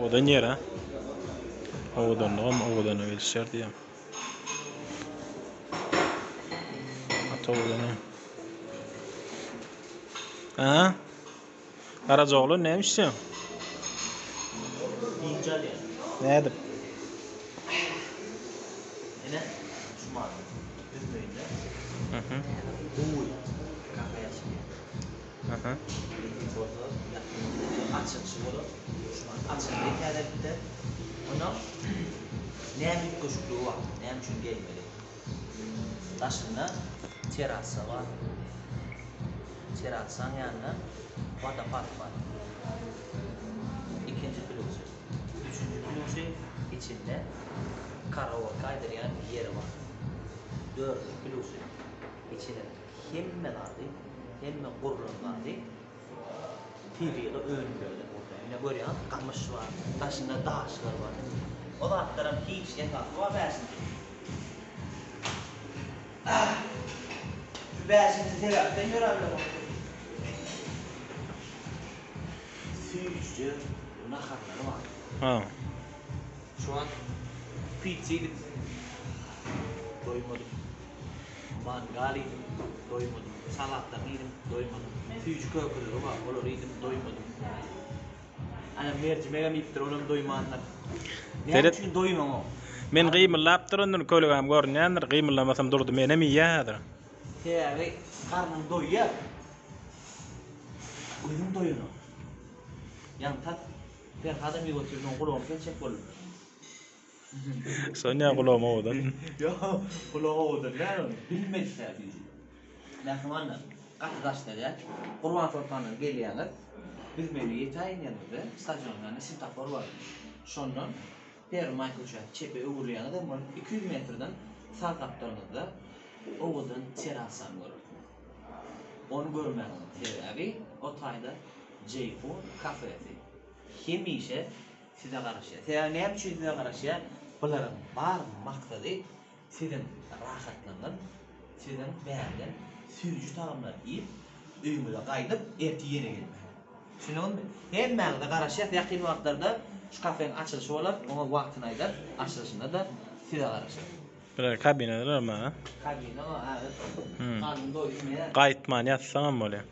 Owadan ýer a. Owadanlygam owadana gelişýär diýýän. Gaty owadan ýer. A? Garajaoglan näme işleýäň? Dynç alýan. Nädip? Ine, şu mal Büzmeýinde. Gowy kafe açylýar. Aha. Nesip bolsa ýakyn günlerde açylyşy bolar. Şu wagt açyldy täzelikde. Onam näme üýtgeşikligi bar? Näme üçin gelmeli? Daşynda terrasa bar. Terrasaň ýanynda wodopad bar. Ikinji plusy. Üçünji plusy içinde karaoke aýdylýan ýeri bar. Dördünji plusy içine hemme zady, hemme gurlan zady tebigy önümlerden gurlan. Ine görýäňiz gamyş bar, daşynda daşlar bar. O zatlaram hiç esasy bar bäşinji. Şu bäşinji sebäpden ýöräp bilemok. Süýjüje naharlary bar. Ha. Şu wagt pitsa iýdik. Doýmadym. Mangal iýdim, doýmadym. Salatlaryny iýdim, doýmadym. Süýji kökeleri bar, olary iýdim, doýmadym. Ana merjimegem iýipdir, olam doýmandyr. Näme üçin doýmaňok? Men gymyldap durandyryn, kölegäm görünýändir, gymyldamasam durdy, menem iýýär häzir. Sebäbi garnyň doýýar. Gözüň doýanok. Ýaňy tas Perhadam iýip otyr, men gulagyny kesjek boldum. Sonýa gulagyň owadan. Ýok, gulagy owadan däl onuň, bilmedik däl süýji. Mähribanlar, gaty daşda däl. Gurbansoltandan gelýäňiz, Büzmeýine ýetäýenýeriňizde stadionyň ýanynda swetofor bar. Şondan Permaý köçä çepe öwrülýäňizem bolup, 200 metrden sag gapdalyňyzda owadan terrasany görersiňiz. Ony görmäniň sebäbi o taýda Jeýhun kafesi hemişe size garaşýar. Sebäbi näme üçin size garaşýar? Bularyň bar maksady siziň rahatlygyňyz, siziň bärden süýji tagamlar iýip, öýüňize gaýdyp, ertir ýene gelmek. Düşündiňizmi? Hemmäňize garaşýas. Ýakyn wagtlarda şu kafeň açylyşy bolar. Oňa wagtyny aýdar. Açylyşynda-da size garaşarys. Birer kabinalar bar. Kabina bar, häzir. Garnym doýdy, men. Gaýtman ýatsaňam bolýar.